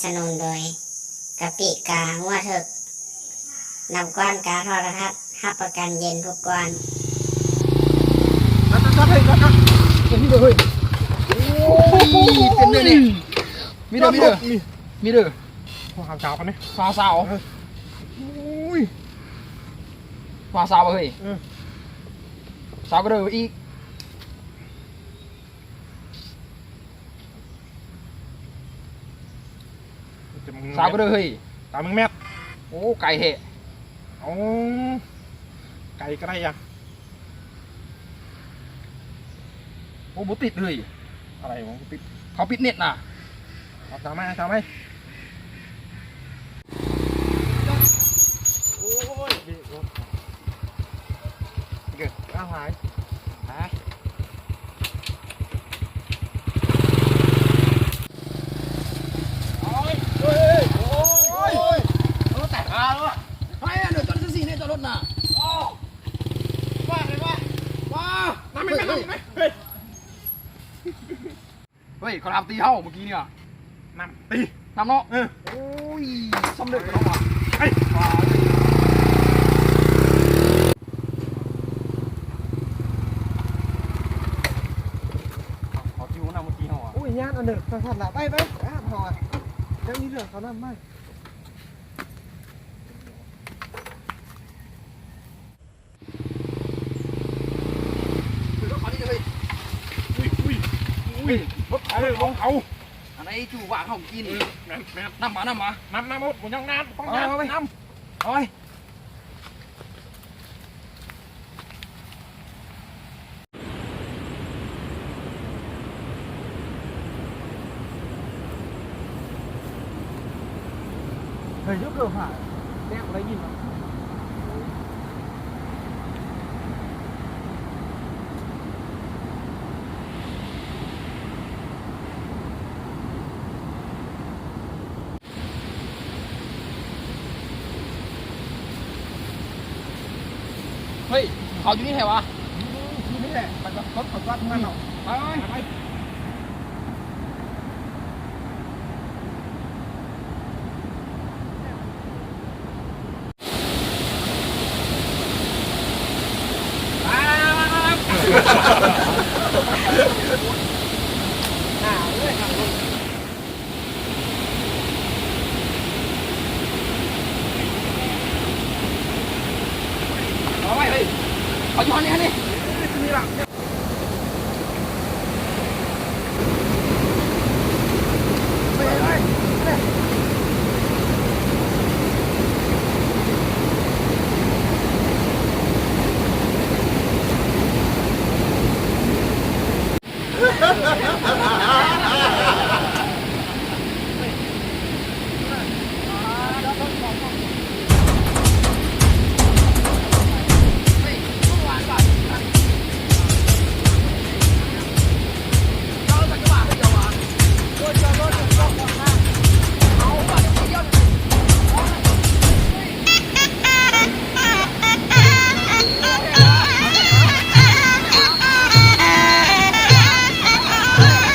ສະໜູນໂດຍ ກະປິກາ ຫົວເຖິກ ນ້ຳກ້ອນກາໂທລະທັດ ຮັບປະກັນເຢັນທຸກກ້ອນ. ຕັດ ຕັດ ຕັດ ເຮີ້ຍ ຕັດ ຕັດ ເຫັນຢູ່ເລີຍ ເຮີ້ຍ. ໂອ້ຍ ເປັນເດີນີ້ ມີເດີ ມີເດີ ມີເດີ. ໂທຫາສາວກ່ອນນີ້ ຫາສາວ. ເອີ ໂອ້ຍ ຫາສາວເຮີ້ຍ. ເອີ ສາວກະເດີອີກ. ສາວກະເດີເຮີ້ຍ ຕາມມຶງແມັດ. ໂອ້ ໄກແທ້. ເອົາ ໄກກະໄດ້ອະ. ໂອ້ ບໍ່ຕິດເຮີ້ຍ. ອະໄລວະ ບໍ່ຕິດ? ເຂົາປິດເນັດນະ. ເອົາ ຕາມມາ ຕາມມາ. ໂອ້ຍ ເບກລົດ ເກີດ ອ້າວ ຫາຍ ຫາຍ. ໂອ້ຍ ໂອ້ຍ ໂອ້ຍ ໂອ້ຍ ໂອ້ຍ ຕາຍ ຄາແລ້ວ. ໄປ ອັນເດີ ຈອດຊື່ໆ ນີ້ ຈອດລົດນະ. ໂອ້ ວ່າໄດ້ວ່າ ວ່າ ນຳໄປ ເຮີ້ຍ ນຳໄປ ເຮີ້ຍ. ເຮີ້ຍ ເຂົານຳຕີເຮົາມື້ກີ້ນີ້. ນຳຕີ ນຳເນາະ. ເອີ ໂອ້ຍ ສຳເລັດໄປແລ້ວວ່າ. ເຮີ້ຍ ເຂົາຕິວນຳມື້ກີ້ເຮົາອະ. ໂອ້ຍ ຢ້ານອັນເດີ ສັນລະ ໄປ ໄປ ໄປຫາເຮົາອະ. ຍັງມີເລື່ອງເຂົານຳມາ. ອຸ້ຍ ອຸ້ຍ ອຸ້ຍ ລົດເຂົາ ລົດເຂົາ ອັນໃດຈູວ່າເຮົາກິນ. ເອີ ແມ່ນ ແມ່ນ ນຳມາ ນຳມາ ນຳ ນຳ ບໍ່ຍັງນານ ຕ້ອງນານ ເອົາໄປ ນຳ ເອົາໄປ. ເຮີ້ຍ ຢູ່ເກີບຫາ ແຈ້ງບໍ່ໄດ້ຍິນຫວະ. ເຮີ້ຍ ເຂົາຢູ່ນີ້ແທ້ຫວາ? ຢູ່ນີ້ແຫຼະ ໄປ ໄປ ລົດເຂົາຈອດເມືອງເນາະ. ໄປ ໄປ ໄປ. ເອົາໄວ້ເຮີ້ຍ ເອົາຢູ່ຫັ້ນນີ້ ຫັ້ນນີ້. ເ